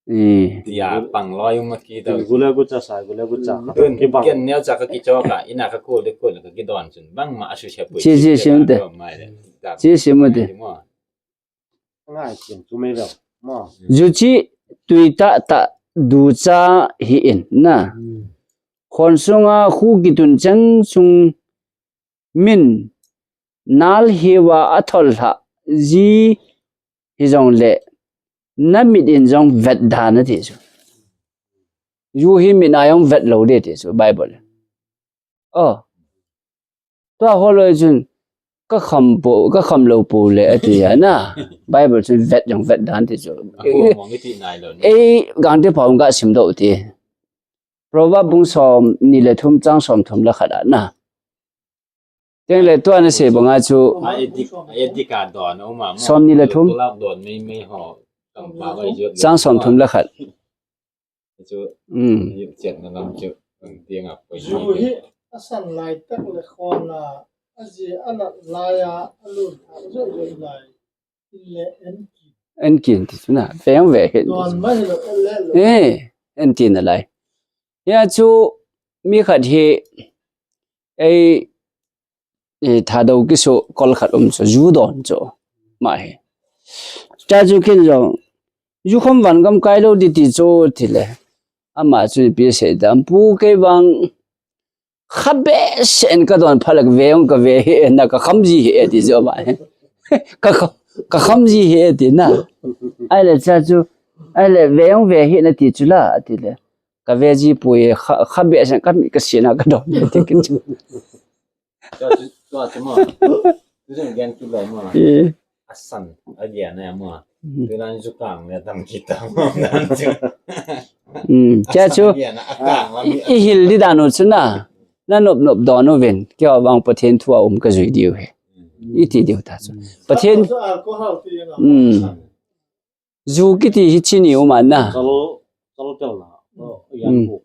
Eh. Tia pang lo yung ma ki da. Gule gu cha sa, gule gu cha. Tun, ki bang. Ken neo cha ka ki cho ka, ina ka ko le ko le ka ki don chun. Bang ma a su se poi. Chi, chi, chi, chi, te. Mai le. Chi, chi, mo te. Mo. Ngai chen chu mei veu. Mo. Ju chi tui ta ta du cha hi in na. Hmm. Khon sunga khu kitun chang sung min nal hiwa a thol hla ji hi jong le na mit in jong vet dan a ti chu. Ju hi mit na jong vet lo de ti chu Bible. Oh. Tua holoi chun, ka kham po, ka kham lo po le, ati a na. Bible chun vet jong vet dan ti chu. A ko mong i ti nai lo ni. Ei, gang te pha um ka sim do ti. Proverb bung som ni le thum chang som thum le khat a na. Teng le tua na se banga chu. A edik, a edik a don, o ma, ma. Som ni le thum. Tulak don, mei, mei ho. Kam pa vai jot. Chang som thum le khat. Chu, mm. Yu chet na lam chu, ang tiang a poi. Ju hi, a san lai tak le khon a, a ji a nat lai a, a lun a, a joi joi lai. In le en ki. En kin ti chu na, veng ve he. Don ma hi lo, en le lo. Eh, en ti na lai. Ya chu, mi khat hi, ei, eh, Thadou kisu kol khat um chu, ju don chu, ma hi. Cha chu kin jong, ju kham van gam kai lo di ti chu ti le. Ama chu pi se dam pu kei vang, kha be sen ka don phalak ve ong ka ve he na ka kham ji he ti chu ma hi. Ka kha-, ka kham ji he ti na. Ai le cha chu, ai le ve ong ve he na ti chu la ti le. Ka ve ji pui, kha, kha be sen ka mi ka si na ka don ti ki chu. Tua chu, tua chu mo. Tu jeng gen tu lai mo. Eh. A san, a gen na mo. Mm. Tu nan ju kang le tam ki ta mo nan chu. Mm. Cha chu, a san a gen na, a kang la mi i, i hil di dan u chu na. Na nop nop don u vin. Kei vang Pathen thu a um ka jui diu he. Mm. I ti diu ta chu. Mm. Pathen. Sa ko hal ti na. Mm. Ju kiti hi chini um a na. Chal, chal tel na. Oh, yan ko.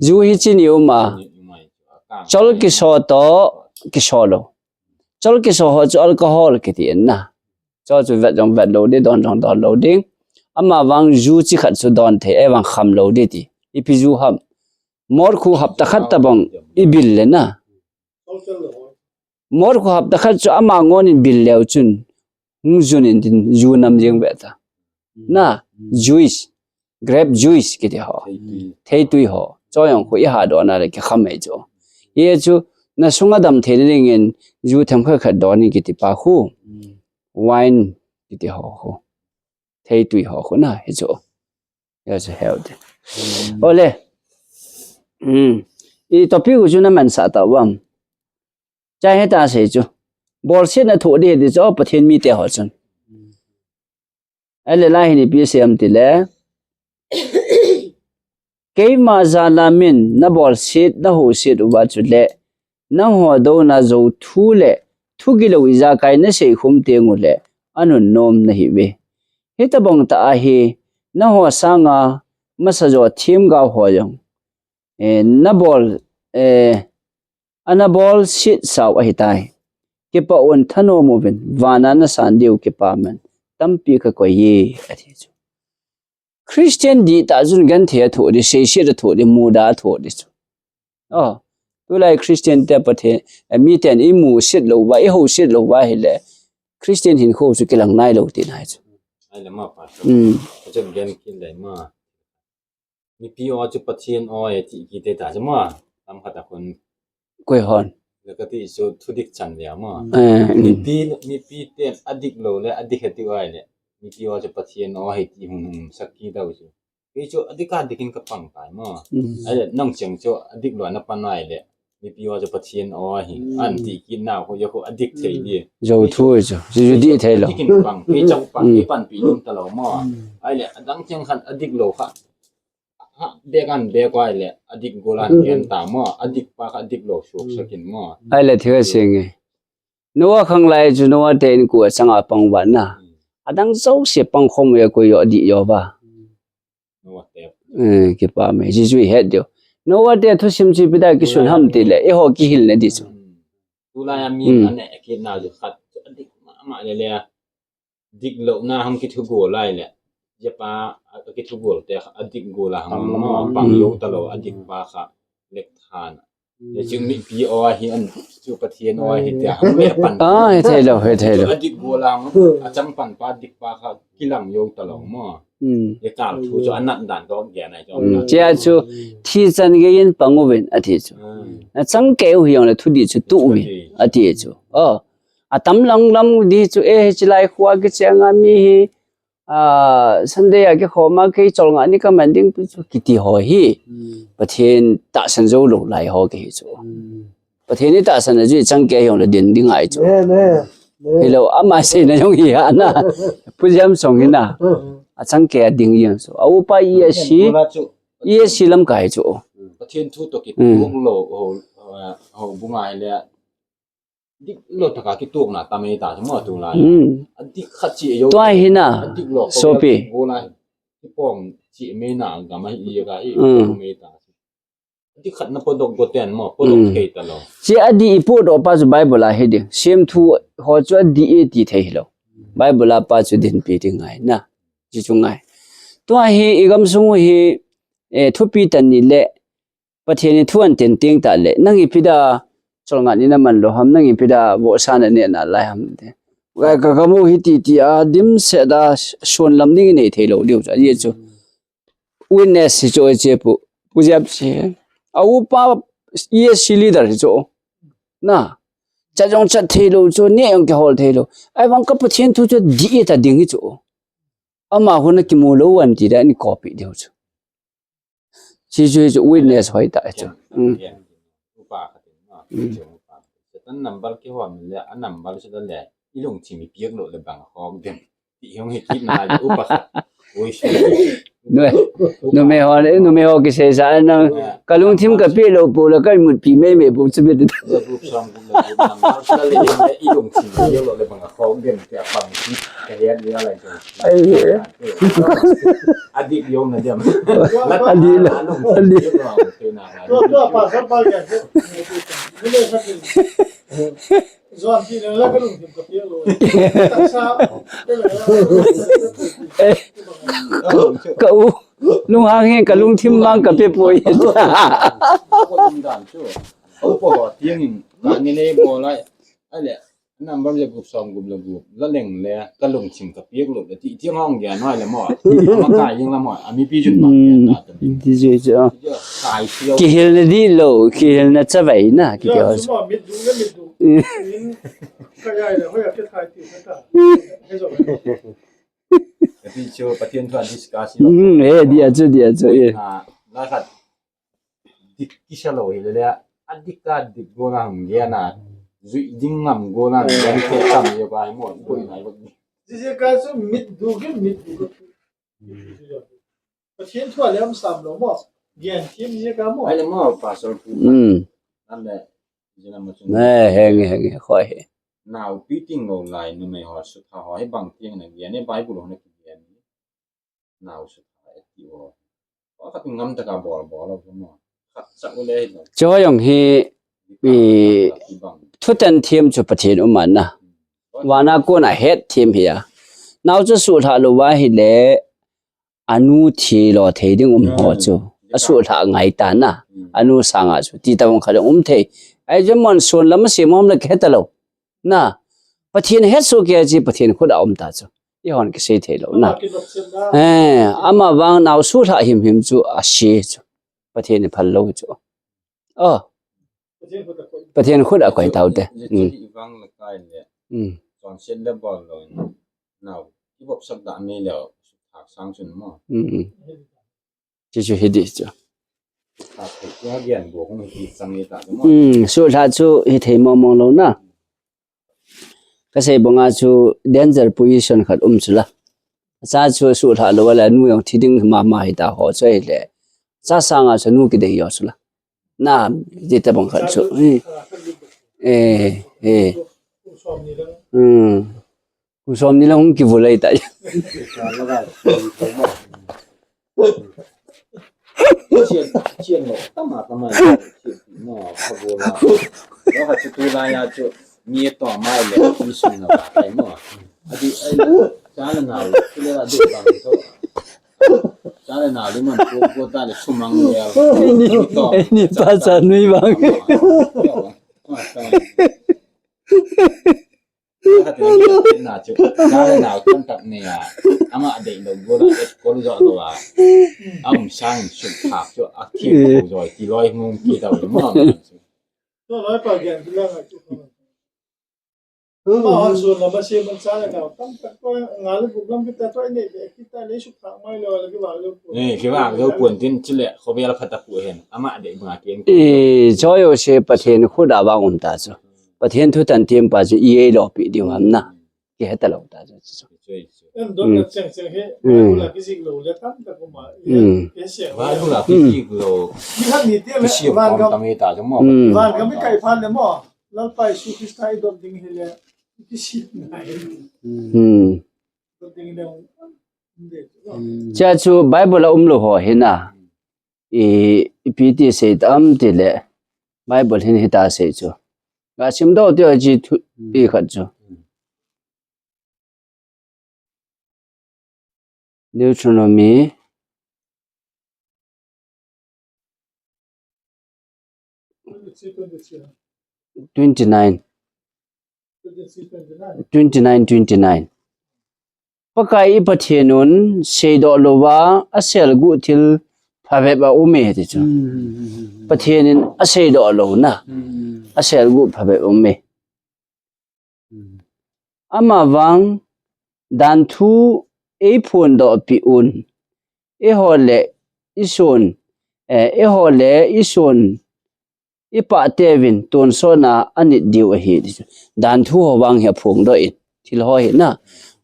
Ju hi chini um a. Chol kiso to kiso lo. Chol kiso ho chu alcohol kiti in na. Cho chu vet jong vet lo ding, don jong don lo ding. Ama vang ju chi khat chu don thei, ei vang kham lo ding ti. Ipi ju ham. Mor khu hapta khat ta bang i bil le na. Mor kho hapta khat chu ama ngon in bil leu chun hung jun in tin ju nam jeng ve ta. Na, juice, grape juice kiti ho. Theitui ho. Cho jong khu i ha do na le ki kham ei chu. Ye chu na sunga dam thei ding in ju them khat khat do ni kiti pa khu. Wine kiti ho khu. Theitui ho khu na hi chu. Ya chu healthy. Ole. Hmm. I topic u chu na man sa ta vam. Chai he ta sei chu. Bol sit na thu di di chu Pathen mi te ho chun. Ale la hi ni pi sem ti le. Keima jala min na bol sit na ho sit uva chu le. Nangho do na jo thu le. Thu gilo i ja kai na sei khum te ngu le. Anun nom na hi ve. Hita bong ta a hi. Na ho sanga masa jo thim ga ho jong. Eh, na bol, eh, ana bol sit sau ahi tai. Kipa un thano mu vin, vana na san diu kipa man. Tampi ka koi ye, ati chu. Christian di ta jun gan the thu di, sei sit thu di, mu da thu di chu. Oh, tu lai Christian te pa the, eh, mi ten i mu sit lo va, i ho sit lo va hi le. Christian hin kho chu kilang nai lo ti nai chu. Ai le ma pa. Mm. Ka chun gan kin le ma. Mipi aw chu Pathen aw e ti kiti ta chu ma. Tam khat a khun. Koi hon. Le ka ti chu thudik chan le ma. Eh, mm. Mipi, mipi ten adik lo le adik he ti ai le. Mipi aw chu Pathen aw he ti hung hung sak ki dau chu. Kei chu adik a dikin ka pang tai ma. Mm. Ai le nang cheng chu adik lo na pan ai le. Mipi aw chu Pathen aw hi. Mm. An ti ki na ho ya ho adik thei di. Jo thu chu. Chu di thei lo. Dikin pang, kei chang pang, kei pan pi lum ta lo ma. Mm. Ai le adang cheng khat adik lo khat. Ha, bek an bek ai le, adik gola hian ta ma, adik pa kha adik lo suak sakin ma. Ai le thil a sing e. Noah khang lai chu Noah te in ku a changa pang va na. Adang zo se pang khom e ku yo di yo va. Noah te. Eh, kipa me, Jesu i het diu. Noah te thusim chu pida kisun ham ti le, e ho kihil na di chu. Tulai a mi ane ki na ju khat, adik ma ma le le. Dik lo na hang kithu gol lai le. Jepa, a kithu gol te kha, adik gol a hang ma pang yo ta lo, adik pa kha lek than. Ye chu mipi aw hi an, chu Pathen aw hi te hang le pan. Ah, he thei lo, he thei lo. Adik gol a hang, achang pan pa dik pa kha kilang yo ta lo ma. Mm. Ye kal thu chu anat dan ko gen ai chu. Mm. Chia chu thi chan ge yin pang u vin ati chu. Mm. Na chang ke u hi yong le thu di chu tu u vin ati chu. Oh. Atam lang lam di chu, eh, hichi lai khua kicheng a mi hi, ah, Sunday a kikhom a kei cholngah ni ka man ding pi chu kiti ho hi. Mm. Pathen tahsan zo lo lai ho ke hi chu. Mm. Pathen ni tahsan a chu i chang ke hi yong le din ding ai chu. Ne, ne, ne. Hi lo, ama sei na yong hi ha na. Pu Jam Song hi na. Mm. A chang ke a ding yong chu. A upa i a si, i a si lam kai chu. Pathen thu to ki lo ho, ho bunga le. Dik lo taka kitukna tam e ta chu ma tu lai. Hmm. Adik khat chi yo. Tua hi na. Adik lo ko sopi. Go lai. Ki pom chi me na gam a hi ka hi. Hmm. Me ta. Adik khat na podok go ten ma, podok thei ta lo. Chi adi i podok pa chu Bible a hi ding. Sem thu ho chu adi e ti thei lo. Bible a pa chu din pi ding ngai na. Chi chu ngai. Tua hi i gam sung hi, eh, thupi tan ni le Pathen in thu an ten ting ta le, nang ipi da cholngah ni na man lo ham, nang ipi da vohsa na ne na lai ham te. Ka, ka, ka mu hi ti ti a, dim se da, suan lam ding nei thei lo diu cha, ye chu. Witness hi chu che pu, pu jap che. A upa, E S C leader hi chu. Na, cha jong cha thei lo chu, ne jong ke hol thei lo. Ai vang ka Pathen thu chu di e ta ding hi chu. Ama huna kimu lo an ti da ni copy diu chu. Chi chu hi chu witness hoi ta chu. Mm. Upa kha tin ma. Mm. Upa. Satan number kihom le, a number chu le, i lungthim i piak lo le bang khok dem. Ti hong hi kit na le upa kha. Oi, shi. Nume, nume ho, nume ho kisei sa na. Ka lungthim ka pi lo pu le ka mut pi mei mei pu chu bit. Le group song, group le group number chu le, i lungthim i piak lo le bang khok dem ti a pang ti. Ka hian ni a lai chu. Ai. Adik yo na diam. Adik lo, adik. Tua, tua, pa, sa, pa, kya? Ni le sa kin. Zuan ti le la ka lungthim ka piak lo. Taksa. Eh, ka u, lunghang hi ka lungthim mang ka pe poi. Ko um dan chu. Ko po tiang in. Ka ni le bo lai. Ale, number le gup, som gup le gup, la leng le, ka lungthim ka piak lo le, ti, ti hong gen hoi le mo. Ama kai jing la mo, a mipi jun ma gen ta ta ni. Ti jui jui. Kai ti lo. Kihilna di lo, kihilna chavai na, ki ti ho. Suma mit du le mit du. Ka jai le, hoi a ke thai ti ta. He zo. Ti chu, Pathian thu a discuss lo. Hmm, eh, dia chu, dia chu, eh. Na, na khat. Dik kisa lo hi le le, a dik a dik go na hung gen a, zui ding ngam go na hung gen te tam ye ba mo, ko na ba. Jije ka chu mit du ke mit du ke. Pathian thu a le um sam lo mo. Gen thim ye ka mo. Ai le mo, Pastor Pu. Hmm. Nan le, jina mo chu. Ne, henge, henge, khoi he. Nau pi ting lo lai, numei ho, sutha ho, he bang ting na gen, he Bible ho na ki gen. Nau sutha e ti o. Pakhat ngam taka bol bol lo mo. Khat cha u le lo. Cho jong hi, i, thutan thim chu Pathian um ana. Vana kona het thim hi a. Nau chu suhthah lou va hi le, anu thi lo thei ding um ho chu. A suhthah ngai ta na. Anu sanga chu. Ti ta bang khat um thei. Ai chu mon sun lam a sim om le ke ta lo. Na, Pathian het soh kei a chi Pathian khut a um ta chu. I hon kisei thei lo na. Eh, ama vang nau suhthah him him chu a si chu. Pathian i phal lo chu. Oh. Pathian khut a koi tau te. Mm. Mm. Chi chu hi di chu. Hmm, suhthah chu hi thei mong mong lo na. Ka sei banga chu danger position khat um chu la. Cha chu suhthah lo la nu jong thi ding mama hi ta ho chu hi le. Cha sanga chu nu ki dei jo chu la. Na, ti ta bang khat chu. Eh, eh. Hmm. Kum som ni la hung kivulai ta. Chian, chian lo, tama, tama, chian, no, kavula. Lo ka chu tu la ya chu, mi to mai le, mi sun na ba, ai mo. Adi, ai, cha na na, tu le la du bang to. Cha na na, li man ko, ko ta le, chu mang le. Ni, ni pa cha nui bang. Ka ti na chu, ka le nau tan tak ni a, ama dei lo go la, ko lo zo lo a. Am sang suk thak chu, a thi ko zo, ti loi mung ki ta lo mo. To loi pa gen ti la chu. Ma hon su na ba se man cha le nau, tan tak ko nga le gup lam ki ta to ne, ki ta le suk thak mai lo, le ki wa lo. Ni, ki wa lo pun tin chu le, ko bia la phat ta ku hen, ama dei ba ken. E, cho yo se Pathen khut a vang um ta chu. Pathen thu tan tiem pa chu i ei lo pi diu ham na. Ki he ta lo ta chu chu. En don na cheng cheng he. Bible a ki zik lo le tam ta ko ma. Bible a ki zik lo. Ni khat ni te le van gam tam ta chu mo. Van gam kai phan le mo. Lalpa Jesu Christa i don ding he le. Ki si na he. Don ding le. Cha chu Bible a um lo ho he na. I, ipi ti sei tam ti le, Bible hin hita sei chu. Ga sim do ti a chi thu, pi khat chu. Deuteronomy twenty-nine. Twenty-nine, twenty-nine. Pakai i Pathen un seidoh louva, a selguh thil phabep a um e ti chu. Pathen in a seidoh lou na. A selguh phabep um e. Ama vang dan thu ei phondoh pi un. Eiho le i son, eh, eiho le i son i pah teuvin tonsot na a nit diu ahi ti chu. Dan thu ho vang hi a phongdoh in. Thil ho hi na.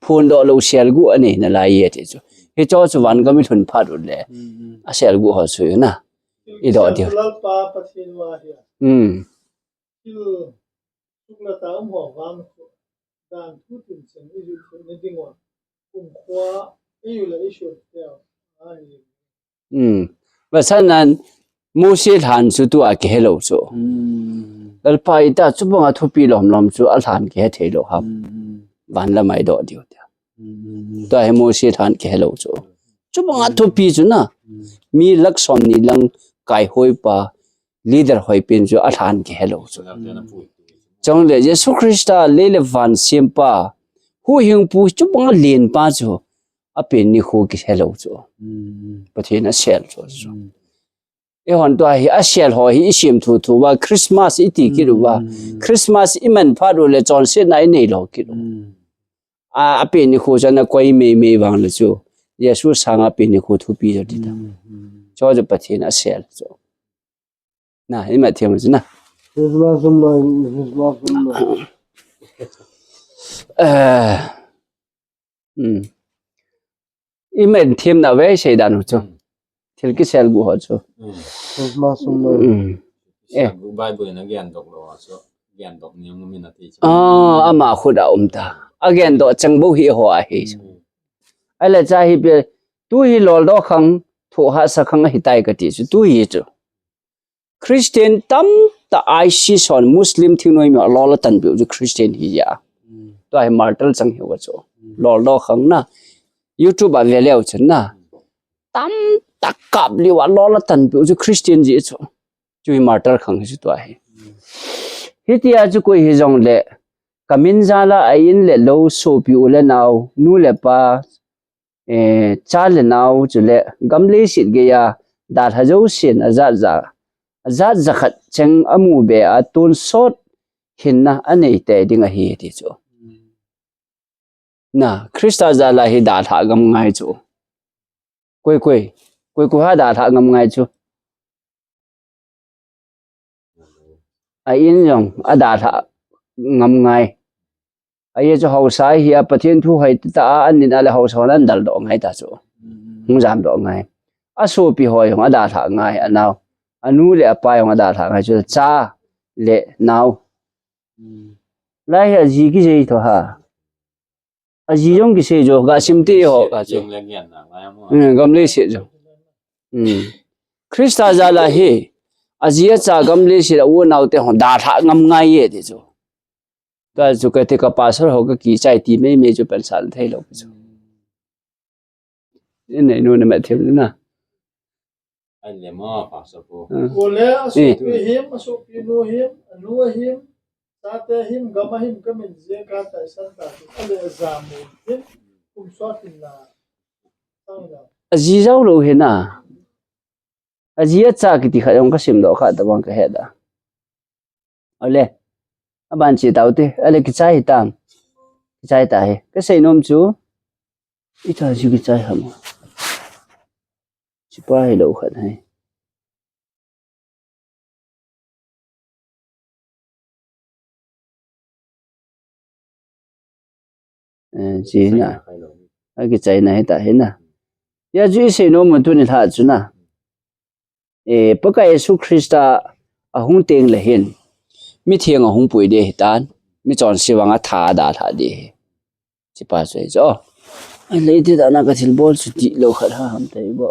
Phondoh lou selguh a nei nalai e ti chu. Hicho chu van gam i lhun phat u le. A selguh ho chu na. I doh diu. Lalpa Pathen va hi a. Hmm. Thil suk le ta um ho vang chu. Dan thu tin chen i ju thun ni ding wa. Kum khua i ju le i shun teu. Ahi. Hmm. Vasan nan Mose lhan chu tua kihe lou chu. Lalpa i ta chu banga thupi lom lom chu a lhan kihe thei lou ham. Van lam a i doh diu tia. Tua hi Mose lhan kihe lou chu. Chu banga thupi chu na. Mi lakh som ni lang kai hoi pa, leader hoi pen chu a lhan kihe lou chu. Chule Jesu Christa lei le van sempa, huhhingpu chubang lenpa chu, apen nikho kihe lou chu. Hmm. Pathen asel chu chu. Hmm. Eihon tua hi asel ho hi isem thuthu uva, Christmas iti kit uva. Hmm. Christmas iman phat uleh chonsetna inei lou kit u. Hmm. A, apen nikho chu ana koi meimei vang le chu, Jesu sanga apen nikho thupi jo ding ta. Hmm, hmm. Chu chu Pathen asel chu. Na, ima them chu na. Christmas um lou, Christmas um lou. Eh, hmm. Ima themna ve sei dan u chu. Hmm. Thil kisel gu ho chu. Hmm. Christmas um lou. Hmm. Eh. Bible in agendoh lou a chu, gendoh ni um in ati chu. Ah, ama khut a um ta. Agendoh chang bou hi ho ahi chu. Hmm. Ahile cha hi pe, tu hi loldoh khang, thohhahsa khang ahitai kati chu, tu hi chu. Christian tamtah ISIS hon Muslim thingnoi mi alol atan peh u chu Christian hi a. Hmm. Tua hi martyr chang hi u chu. Hmm. Loldoh khang na. YouTube a ve leu chun na. Tamtah kap liu a lol atan peh u chu Christian ji chu. Chu hi martyr khang hi chu tua hi. Hitia chu koi hijongle, kamin jal a a-in le lou, sopi u le nau, nu le pa, eh, cha le nau, chule gam leiset geiya dalha jousen ajat ja, ajat jakhat cheng amu be a tonsot hinna anei tei ding ahi ti chu. Na, Christa jal a hi dalha ngam ngai chu. Koi koi, koi koi ha dalha ngam ngai chu. A-in jong adalha ngam ngai. Ajeh chu haosa hi a Pathen thu hoi tah a an nin a le haosa hon an daldoh ngai ta chu. Hung jamdoh ngai. Asopi ho jong adalha ngai, anau. Anu le apa jong adalha ngai chu, cha le nau. Lai hi aji kijei tho ha. Aji jong kisei jo, ga sim te ho ka chu. Jing le ngen na ngai mo. Hmm, gam leiset jo. Hmm. Christa jal a hi, aji acha gam leiset a u nau te ho dalha ngam ngai e ti chu. Tua chu kati ka pastor ho ka kichai ti meimei chu pansan thei lou chu. Inei nu na ma them na. Ai le ma pastor po. Hmm. Ole, eh, asopi him, asopi nu him, anu him, chate him, gam a him, kamin jal a taisan ta, ale ajamu him, kum sot in la. Aji jou lou hi na. Aji acha kiti khat jong ka simdoh kha tabang ka he da. Ale. Aban chi tau te. Ale kichai hi tam. Kichai ta hi. Ka sei nom chu. Ita chu kichai ham. Chipa hi lou khat hai. Eh, chi na. Akichai na hi ta hi na. Hia chu i sei nom mun tuni lha chu na. Eh, Pakai Jesu Christa ahung teng le hin. Mitheng ahung pui ding ahi tan. Michonse vang a tha dalha ding ahi. Chipa chu ahi chu. Ai le iti dan a ka thilbol chu ti lou khat ha ham tai bo.